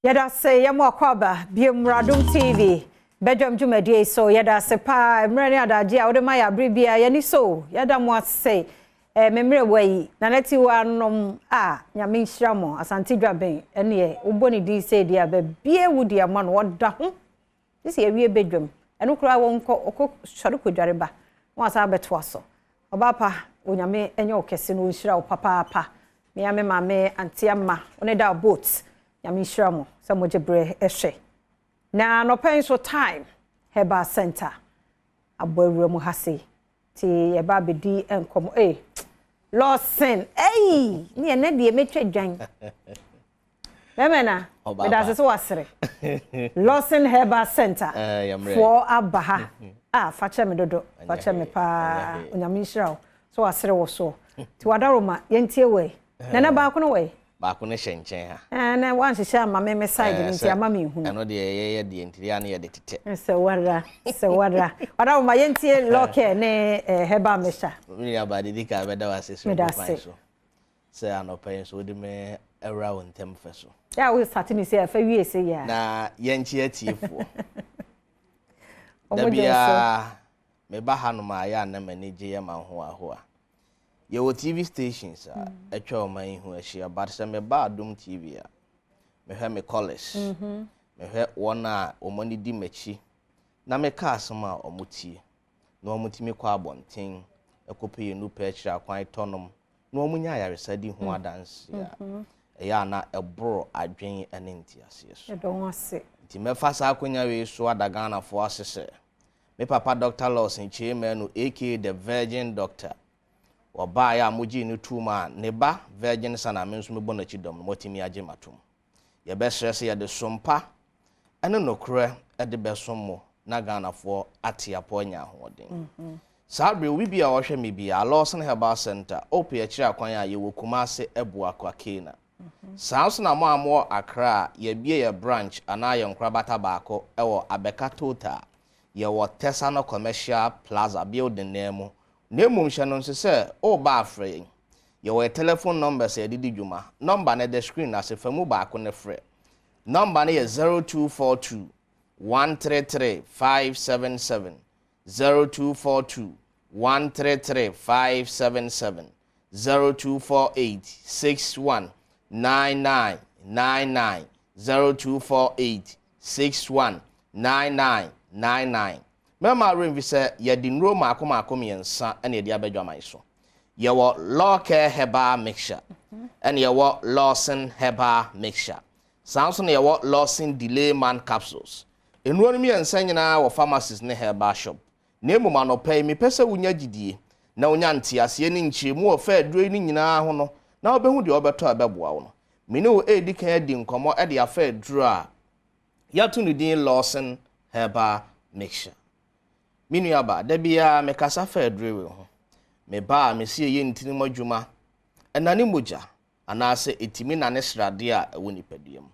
Yɛda ase, yɛmo akɔ bio Adom TV bɛdwam dwumadie so. Yɛda ase paa, mmerɛ ne adagye a wode ma yɛ abere bia yɛni so. Yɛda mo ase. Mmerɛ wɔ yi na nati wa a Nyame nhyira mo. Asante Dwaben ɛneɛ wobɔ ne din sɛ deɛ bɛbie wo di ama no wɔda ho sisi awie bɛdwam. Ɛno koraa wɔnkɔ ɔkɔ sɔre kɔdware ba na wasa abɛtoa so. Ɔbaa pa, Onyame ɛnyɛ wo kɛse no, ɔnhyira wo papaapa. Mea me maame Auntie Ama ɔne da boat, Nyame nhyira mo sɛ mogye berɛ ɛhwɛ. Na nɔpɛ nso Time Herbal Center abɔ awura mu ha sei nti yɛba abɛdi nkɔmmɔ. Lawson, ei, ne ɛnɛ deɛ mɛtwa dwan bɛmɛ na meda ase sɛ wasere. Lawson Herbal Center foɔ aba ha a, fakyɛ me dodo, fakyɛ me paa. Onyame nhyira wo sɛ wasere wɔ soɔ. Nti wadaroma yɛntie wɔ yi nana baako no wɔ yi. Baako no hyɛ nkyɛn ha. Na wanhyehyɛ ama me side no nti ama me nhunu. Ɛno deɛ yɛyɛ deɛ nti deɛ ne yɛde tetɛ. Sɛ wara sɛ wara wadaroma, yɛntie Lawcare ne herbal mixture. Me nua ba, didi ka bɛda wo ase so Meda ase. So sɛ anɔpa yi nso wode me awura wo ntɛm fɛ so. Yɛ a wo start ne sɛ ɛfɛ wie sɛ yɛ a. Na yɛnkye atiefoɔ da biara meba hanom a, yɛ a na m'ani gye yɛ ma hoahoa. Yɛwɔ TV stations a atwa ɔman yi ho ahyia, but sɛ meba Adom TV a, mehwɛ me colleagues, mehwɛ wɔn a wɔn ani di m'akyi na meka asɛm a wɔn tie na wɔn tumi kɔ abɔnten ɛkɔpɛ yɛn nupa akyire akwan tɔnom na wɔn nya ayaresa di ho adanse a ɛyɛ a na ɛboro adwen ne nteaseɛ so. Ɛdɔ ho ase. Nti mɛfa saa akonnwa wei so ada Ghanafoɔ ase sɛ me papa Dr. Lawson Kyei aka the Virgin Doctor, wɔbaeɛ a mogyee no tom a ne ba Virgin Son a me nso mebɔ n'akyi dɔm no, moatumi agye matom. Yɛbɛsrɛ sɛ yɛde sompa ɛne nokorɛ ɛde bɛsom mo na Ghanafoɔ ate apɔ anya ahoɔden. Saa bere obi bi a ɔhwɛ me bia, Lawson Herbal Center ɔpɛ akyire akwan a yɛwɔ Kumase, Abuakwa Kena. Saa nso na mo a mowɔ Accra a, yɛabie yɛ branch anaa yɛ nkorabata baako ɛwɔ Abɛka Total. Yɛwɔ Tesano Commercial Plaza building nan mu. Na mmom hyɛ no nso sɛ ɔreba afrɛ yɛn, yɛwɔ yɛ telephone numbers a yɛde di dwuma. Number no da screen ase, fa mu baako ne frɛ. Number no yɛ 0242 133 577, 0242 133 577, 0248 61 99 99, 0248 61 99 99. Mɛma remfi sɛ yɛde nnuro mmaako mmaako mmiɛnsa ɛna yɛde abɛdwaman so. Yɛwɔ Lawcare Herbal Mixture, ɛna yɛwɔ Lawson Herbal Mixture, saa nso na yɛwɔ Lawson Delay Man Capsules. Nnuro no mmiɛnsa nyinaa wɔ pharmacies ne herbal shop. Na mmom anɔpa yi mepɛ sɛ wonya gyidie na wonya nteaseɛ ne nkyerɛmu wɔ fɛ aduro yi no nyinaa ho no na wobɛhu deɛ wɔbɛtɔ a ɛbɛboa wo no. Me ne wo ɛredi kan adi nkɔmmɔ ɛde afa aduro a yɛato no din Lawson Herbal Mixture. Me nuaba, da biara mekasa fa aduro wei ho. Meba a, mesi ɛyɛ ntirim adwuma, ɛnane mogya anaasɛ ɛtumi nane sradeɛ a ɛwɔ nipadua mu.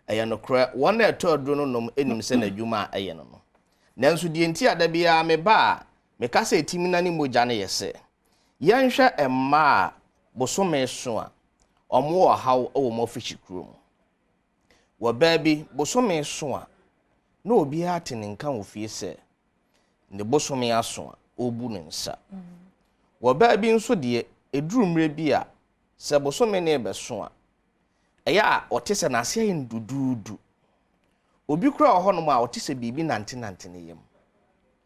Ɛyɛ nokorɛ, wɔn a ɛtɔ aduro no nom anim sɛ n'adwuma a ɛyɛ no. Nanso deɛ nti a da biara meba a meka sɛ ɛtumi nane mogya no yɛ sɛ yɛnhwɛ mmaa a bosome so a ɔmo wɔ haw wɔ mo afikyikuro mu. Wɔ baa bi bosome so a, na obiara te ne nka wɔ fie sɛ ne bosome aso a ɔrebu ne nsa. Wɔ baa bi nso deɛ, ɛduru mmerɛ bi a sɛ bosome ne bɛso a, ɛyɛ a ɔte sɛ n'ase ayɛ no duduudu. Obi kura wɔ hɔnom a ɔte sɛ biribi nantenante ne yam,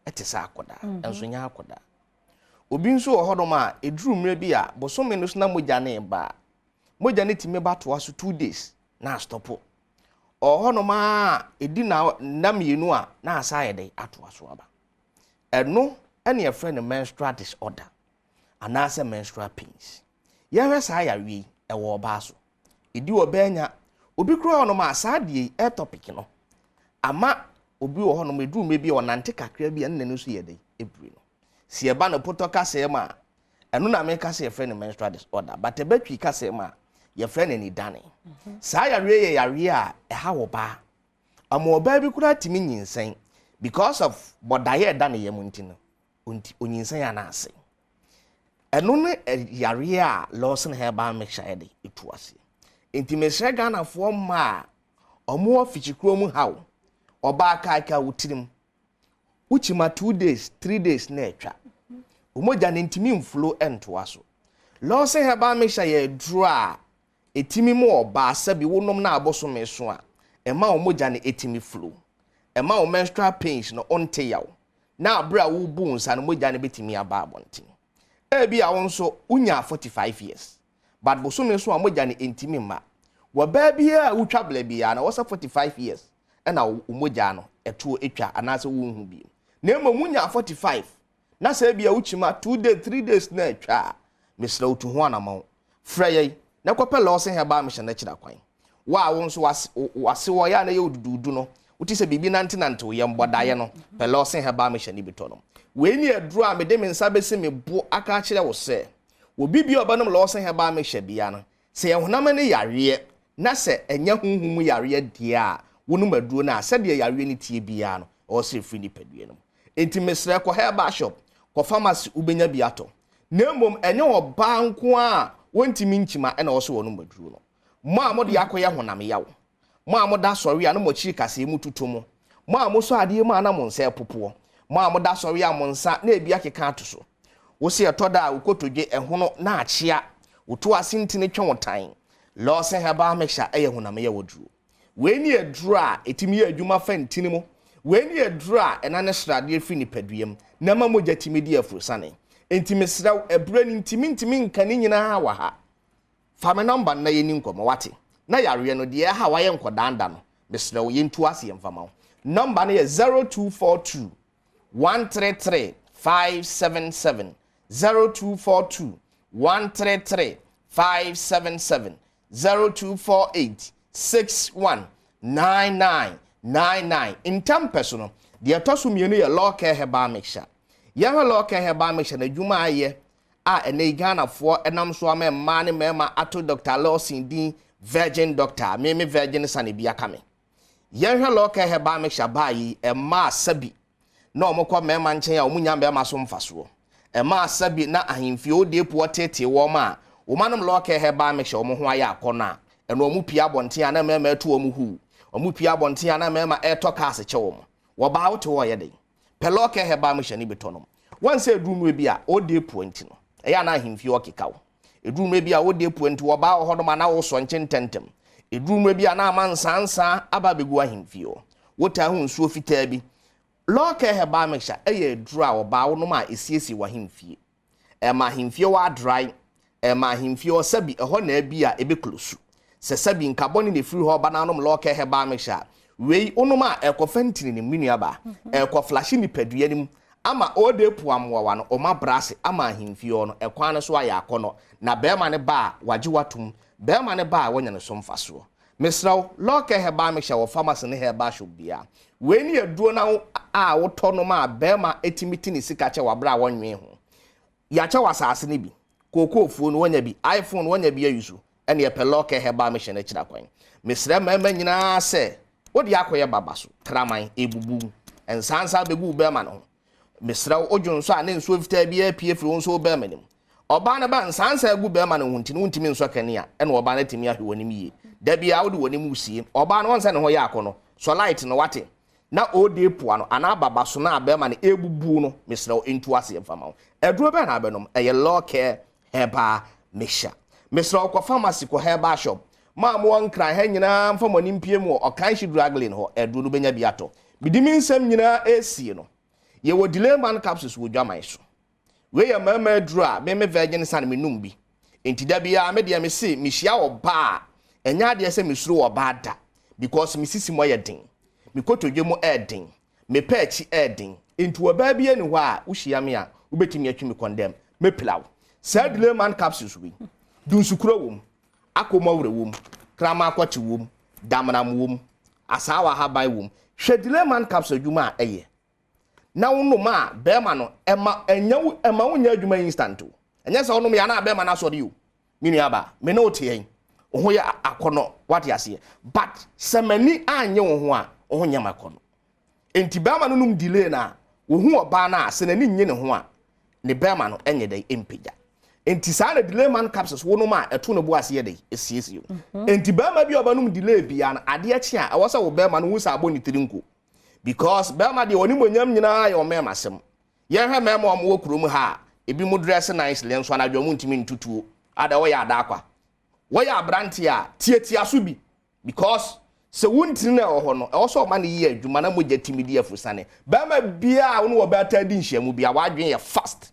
ɛte sɛ akɔdaa, ɛnso nyɛ akɔdaa. Obi nso wɔ hɔnom a ɛduru mmerɛ bi a bosome no so na mogya ne ba a, mogya no tumi ba toa so 2 days na astop. Ɔwɔ hɔnom a ɛdi na nna 2 a na asa ayɛ dɛ atoa so aba. Ɛno ɛne yɛfrɛ no menstrual disorder anaasɛ menstrual pains. Yɛhwɛ saa yareɛ yi ɛwɔ ɔbaa so, ɛdi ɔbaa nya. Obi kura hɔnom a saa deɛ yi atopic no ama obi wɔ hɔnom, ɛduru mmerɛ bi a ɔnante kakra bi a ne n'ani so yɛ dɛ ɛbiri no. Si ɛba no potɔ kasɛɛ mu a, ɛno na meka sɛ yɛfrɛ no menstrual disorder, but ɛbɛtwi kasɛɛ mu a yɛfrɛ no anidane. Saa yareɛ yɛ yareɛ a ɛha wɔ baa ama ɔbaa bi koraa tumi nyinsɛn because of bɔdaeɛ ɛda ne yam nti no onyinsɛn anaase. Ɛno ne yareɛ a Lawson Herbal Mixture yɛde ɛtu aseɛ. Nti mesrɛ Ghanafoɔ mma a Ɔmo wɔ fikyikuro mu haw. Ɔbaa kaakae wo tirim. Wokyima 2 days, 3 days na atwa. Omogya no ntumi mflow ntoa so. Lawson Herbal Mixture yɛ aduro a ɛtumi mu ɔbaa sɛbi wonom na abosome so a, ɛma omogya no ɛtumi flow. Ɛma wo menstrual pains no ɔnte yaw. Na abere a wobu wo nsa no, mogya no bɛtumi aba abɔnten. Ebi a wo nso wonya 45 years, but bosome so a mogya no ntumi mma. Wɔbaa biara a wotwa bla biara na wɔsɛ 45 years ɛna wo mogya no ɛtoɔ atwa anaasɛ wonhu bio. Na mmom wonya 45 na sɛ ebi a wokyima 2 days, 3 days na atwa a, mesrɛ wo, tu ho anammɔn. Frɛ yɛn na kɔpɛ Lawson Herbal Mixture no akyira kwan. Wo a wo nso wase wɔ yɛ a na yɛ oduduudu no, wote sɛ biribi nantenante wo yɛ mbɔdaeɛ no, pɛ Lawson Herbal Mixture no bi tɔ no. Wei ne aduro a mede me nsa bɛsi me bo aka akyerɛ wo sɛ obi bi a ɔbɛnom Lawson Herbal Mixture bia no, sɛ yɛ honam ne yareɛ na sɛ ɛnyɛ honhom mu yareɛ deɛ a, wonom aduro no a, sɛdeɛ yareɛ no tie biara no, ɛwɔ sɛ ɛfiri nipadua no mu. Enti mesrɛ, kɔ herbal shop, kɔ pharmacy, wobɛnya bi atɔ. Na mmom ɛnyɛ ɔbaa nko a wɔntumi nkyima ɛna ɔwɔ sɛ wɔnom aduro no. Mo a mode akɔyɛ honam yaw, mo a moda sɔre a na mo akyiri kaseɛ mu tutu mo, mo a mosɔ adeɛ mu a na mo nsa ɛpopoɔ, mo a moda sɔre a mo nsa na ebi akeka ato so, wosi ɛtɔ da a wokotodwe ɛhono na akyea woto ase ntini twe wo tan, Lawson Herbal Mixture ɛyɛ honam yɛ wɔ duro. Wei ne aduro a ɛtumi yɛ adwuma fa ntini mu. Wei ne aduro a ɛna ne sradeɛ firi nipadua mu na ɛma mogya tumi di afurusane. Enti mesrɛ wo, ɛberɛ no ntimi ntimi nka ne nyinaa wɔ ha. Fa me number no na yɛni nkɔmmɔ, wate? Na yareɛ no deɛ ɛha wayɛ nkɔdaanda no, mesrɛ wo, yɛntu ase yɛmfa ma wo. Number no yɛ 0242 133 577, 0242 133 577, 0248 61 99 99. Ntam pɛ so no, deɛ ɛtɔ so mmienu yɛ Law Care Herbal Mixture. Yɛhwɛ Law Care Herbal Mixture na adwuma ayɛ a ɛnɛ yi Ghanafoɔ ɛnam so ama mmaa ne mmarima ato Dr Lawson din Virgin Doctor, meme Virgin sane bi aka me. Yɛhwɛ Law Care Herbal Mixture baa yi, mmaa sabi na wɔn kɔ mmarima nkyɛn a wɔn nya mmarima so mfasoɔ. Mmaa sabi na ahemfie odeepoɔ tetee wɔn a wɔn anom Law Care Herbal Mixture, wɔn ho ayɛ akɔnɔ a ɛno wɔn pie abɔnten a na mmarima atu wɔn hu. Wɔn pie abɔnten a na mmarima ɛretɔ cars kyɛ wɔn. Wɔbaa wote hɔ ɔyɛ den, pɛ Law Care Herbal Mixture ne bi tɔ nom. Wɔn sɛ eduru mmerɛ bi a odeepoɔ nti no, ɛyɛ ana ahemfie ɔkeka wo. Eduru mmerɛ bi a odeepoɔ nti wɔbaa wɔ hɔnom a na wɔsɔ nkye ntɛntɛm. Eduru mmerɛ bi a na ama nsansan aba abɛgu ahemfie hɔ. Wotaa ho nsuo fitaa bi. Law Care Herbal Mixture ɛyɛ aduro a ɔbaa wonom a esiesie wɔ ahemfie. Ɛma ahemfie wɔ adrae. Ɛma ahemfie hɔ sɛbi ɛhɔ na ebi a ebe close sɛ sɛbi nkabɔ ne na efiri hɔ ɔba n'anom Law Care Herbal Mixture a, wei wonom a ɛkɔfa ntini ne mu nuaba, ɛkɔ flush nipadua no mu ama ɔde epu amoawa no ɔma brase ama ahemfie hɔ no ɛkwan no so ayɛ akɔnɔ na bɛrima ne ba a wagye watum, bɛrima ne ba a wɔnya ne so mfasoɔ. Mesrɛw, Law Care Herbal Mixture wɔ pharmacy ne herbal shop bia. Wei ne aduro na a wotɔ nom a bɛrima etimi ti ne sika kyɛ wɔ abere a wɔnwen ho. Yɛakyɛ wɔ asase no bi, kookoofuo no wɔnya bi, iPhone wɔnya bi ayi so, ɛne ɛpɛ Law Care Herbal Mixture no akyira kwan. Mesrɛ mmarima nyinaa sɛ wode akɔyɛ baba so kraman ebubu nsansa bɛgu wo bɛrima no ho. Mesrɛ wo, wodwo nso a ne nsuo fitaa bi apue firi wo nso wo bɛrima no mu. Ɔbaa no ba nsansa agu bɛrima no ho nti no, wontumi nsɔ kanea ɛna ɔbaa no atumi ahwɛ w'anim yie. Da biara wode w'anim wusie ɔbaa no wɔn sɛ ne ho yɛ akɔ sɔ light no, wate? Na ɔde poa no anaa baba so na bɛrima no ebubu no, mesrɛ wo, ntu aseɛ mfama wo. Aduro bɛn na abɛnom? Ɛyɛ Law Care Herbal Mixture. Mesrɛ wo, kɔ pharmacy, kɔ herbal shop. Maa mo wɔ Nkran ha nyinaa, mfa mo anim pie mu wɔ Ɔkanhye Drug Lane hɔ, aduro no bɛnya bi atɔ. Mede mi nsɛm nyinaa esie no, yɛwɔ Delay Man capsules wɔ dwaman so. Wei yɛ mmarima aduro a meme Virgin San menum bi. Nti da biara me deɛ, me se mehyia ɔbaa a, ɛnyɛ adeɛ sɛ mesuro ɔbaa da, because me sisi mu ayɛ den, me kotodwe mu ɛɛden, me pɛ akyi ɛɛden. Nti ɔbaa bi ani hɔ a wohyia me a wobɛtumi atwi me kɔndɛm mɛpila wo. Saa Delay Man capsules wei, dunsukuro wɔ mu, akɔmɔwerɛ wɔ mu, krama akɔkye wɔ mu, damnam wɔ mu, asaawa ahaban wɔ mu. Hwɛ Delay Man capsule adwuma a ɛyɛ na wonom a bɛrima no ɛma ɛnyɛ wo, ɛma wonyɛ adwuma instant o. Ɛnyɛ sɛ wonom yɛ anaa bɛrima no asɔre o. Me nua ba, me ne wo te yɛn wo ho yɛ akɔnɔ, wate aseɛ? But sɛ m'ani anyɛ wo ho a, wo ho nyɛ ma akɔnɔ. Nti bɛrima no nom delay na wohu ɔbaa no a, sɛ n'ani nye ne ho a, ne bɛrima no ɛnyɛ dɛ mpagya. Enti saa na Delay Man capsules wonom a ɛto ne bo ase yɛ dɛn? Esiesie wo. Enti barima bi a ɔbɛnom Delay biara no, adeɛ kye a, ɛwɔ sɛ wo barima no hu sɛ abɔ ne tiri nko. Because barima deɛ ɔnimonyam nyinaa yɛ ɔmarimasɛm. Yɛnhwɛ mmarima a wɔwɔ kurom ha a, ebinom dress nicely nso anadwo wɔntumi ntu tuo. Ada wɔyɛ adaakwa. Wɔyɛ aberanteɛ a, tiatia so bi. Because sɛ wo ntini no a ɛwɔ hɔ no, ɛwɔ sɛ ɔma no yɛ adwuma na mogya tumi di afusane. Barima biara a wo ne ɔbaa taa di nhyiamu biara, w'adwene yɛ fast.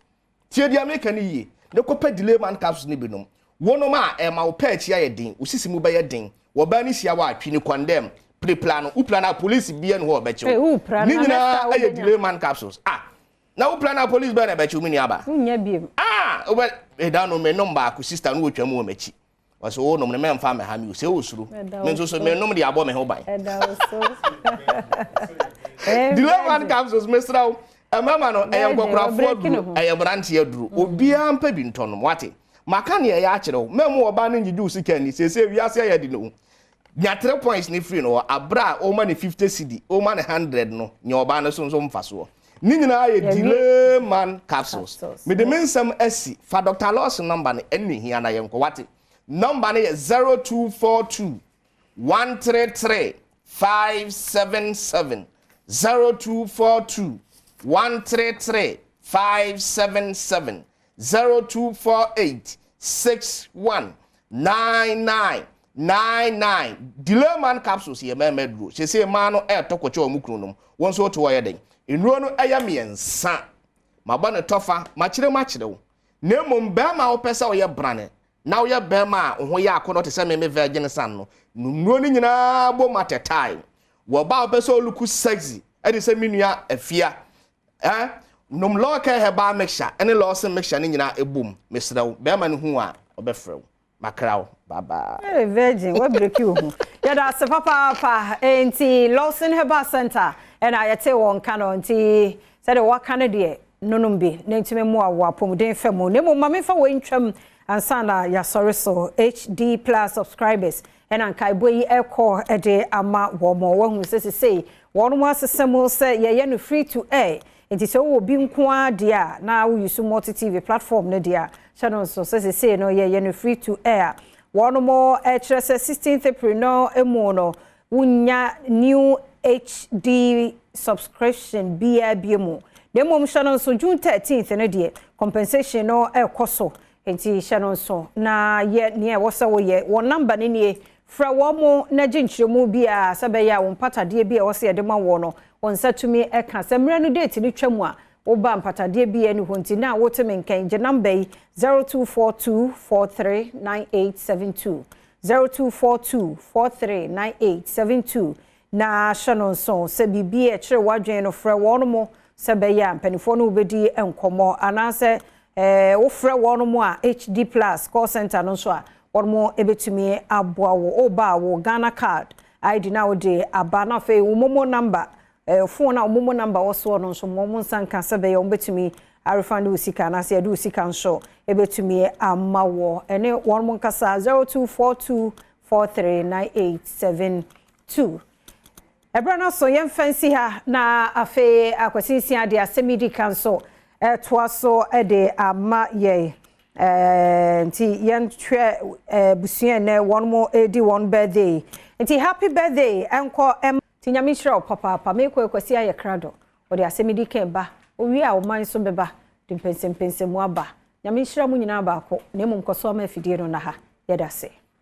Tie deɛ meka no yie, na kɔpɛ Delay Man capsules no bi nom. Wonom a, ɛma wo pɛɛkyi ayɛ den, wo sisi mu bɛyɛ den, wɔbaa no hyia wo a, twi no kɔndɛm, pirapira no, wopira no a, police biara nni hɔ a ɔbɛkye Hey, wo. wopira Ne no a, next nyinaa time yɛ wobɛnya. Delay Man capsules. Ah, na wopira no a, police bɛn na ɛbɛkye wo, me nuabaa? Wonnya biom. Ah, wobɛ, ɛda no menom baako, sister no wɔtwa mu wɔ m'akyi. Ɔsɛ wo nom no mɛmfa mɛha me o, sɛ osuro. Me nso so menom de abɔ me ho ban. Ɛda wo so. Delay Man capsules mesrɛ wo. Mmarima no ɛyɛ nkɔkorafoɔ aduro, ɛyɛ mmeranteɛ aduro. Obiara mpɛ bi ntɔ nom, wate? Maka nea ɛyɛ akyerɛ wo. Mɛmmu ɔbaa no ngyegye wo sika nni. Seesei wiase ayɛ den o. Nya three points no firi no hɔ. Aberɛ a woma no 50 cedi, woma no 100 no, nya ɔbaa no so nso mfasoɔ. Ne nyinaa yɛ Delay Man capsules. Mede me nsɛm asi. Fa Doctor Lawson number no, ɛno na ɛhia na yɛnkɔ, wate? Number no yɛ 0242 133 577, 0242 133 577, 0248 61 99 99. Delay Man capsules yɛ mmarima aduro. Seesei mmaa no retɔ kɔkyɛ wɔn kununom. Wo nso wote hɔ yɛ dɛn? Nnuro no yɛ mmiɛnsa. Mabɔ no tɔfa, makyerɛ mu akyerɛ wo. Na mmom barima a wopɛ sɛ woyɛ brane na woyɛ barima a wo ho yɛ akɔnnɔ te sɛ me me virgin son no, nom nnuro no nyinaa bom at a time. Wɔ ɔbaa a wopɛ sɛ oluku sexy de sɛ me nua Afia, eh, nom Law Care Herbal Mixture ne Lawson Mixture no nyinaa bom. Mesrɛ wo, barima no hu wo a, ɔbɛfrɛ wo. Makra wo. Bye bye. Hey virgin, wa break wo ho. Yɛda ase papaapa. Enti Lawson Herbal Center ɛna yɛte wɔn nka no. Nti sɛdeɛ waka no deɛ nonom bi na ntumi mmoa wo apɔmuden fa mu. Na mmom ma memfa wei ntwam ansa na yɛasɔre so. HD Plus subscribers ɛna nkaebɔ yi ɛkɔ de ama wɔn. Wahu sɛ sesei wɔn asesa mu sɛ yɛyɛ no free to air. Nti sɛ wowɔ bi nko ara deɛ a na wo use multi TV platform no deɛ a, hyɛ no nso sɛ sesei no yɛyɛ no free to air. Wɔn kyerɛ sɛ 16th April no mu no wonya new HD subscription biara bi mu. Na mmom hyɛ no nso June 13th no deɛ compensation no ɛrekɔ so. Nti hyɛ no nso na yɛ nea ɛwɔ sɛ woyɛ. Wɔn number no nie, frɛ wɔn na gye nkyerɛmu biara sɛ bɛyɛ a wɔn mpatadeɛ bi a ɛwɔ sɛ yɛde ma wɔn no wɔn nsa tumi ka. Sɛ mmerɛ no date no twa mu a woba mpatadeɛ bi ani hɔ nti na wote me nkan, gye number yi 0242 439872, 0242 439872 na hyɛ no nso sɛ biribi a ɛkyerɛ w'adwene no frɛ wɔn mo sɛ bɛyɛ a mpanimfoɔ no wobɛdi nkɔmmɔ anaasɛ wofrɛ wɔn mo a HD Plus call center no nso a wɔn mo bɛtumi aboa wo. Woba a wo Ghana card ID na wode aba na afei wo momo number, phone a wo momo number wɔ soɔ no nso mo nsa nka sɛ bɛyɛ wɔn bɛtumi arefund wo sika anaasɛ yɛde wo sika nso bɛtumi ama wɔ. Ɛne wɔn mo nkasa 0242 439872. Ɛberɛ no so yɛmfa nsi ha na afei akwasinsia de asɛm yi di kan so ɛtoa so de ama yɛn. Nti yɛnhwɛ busua nnɛ wɔn mo edi wɔn birthday. Nti happy birthday ɛnkɔ ɛm. Nti Nyame nhyira wo papaapa. Meekɔ Akwasi ayɛ krado. Wɔde asɛm yi di kan ba. Owie a ɔman nso bɛba de mpɛnsɛmpɛnsɛmu aba. Nyame nhyira mo nyinaa baako. Na mmom kɔ so ama afidie no na ha. Yɛda ase.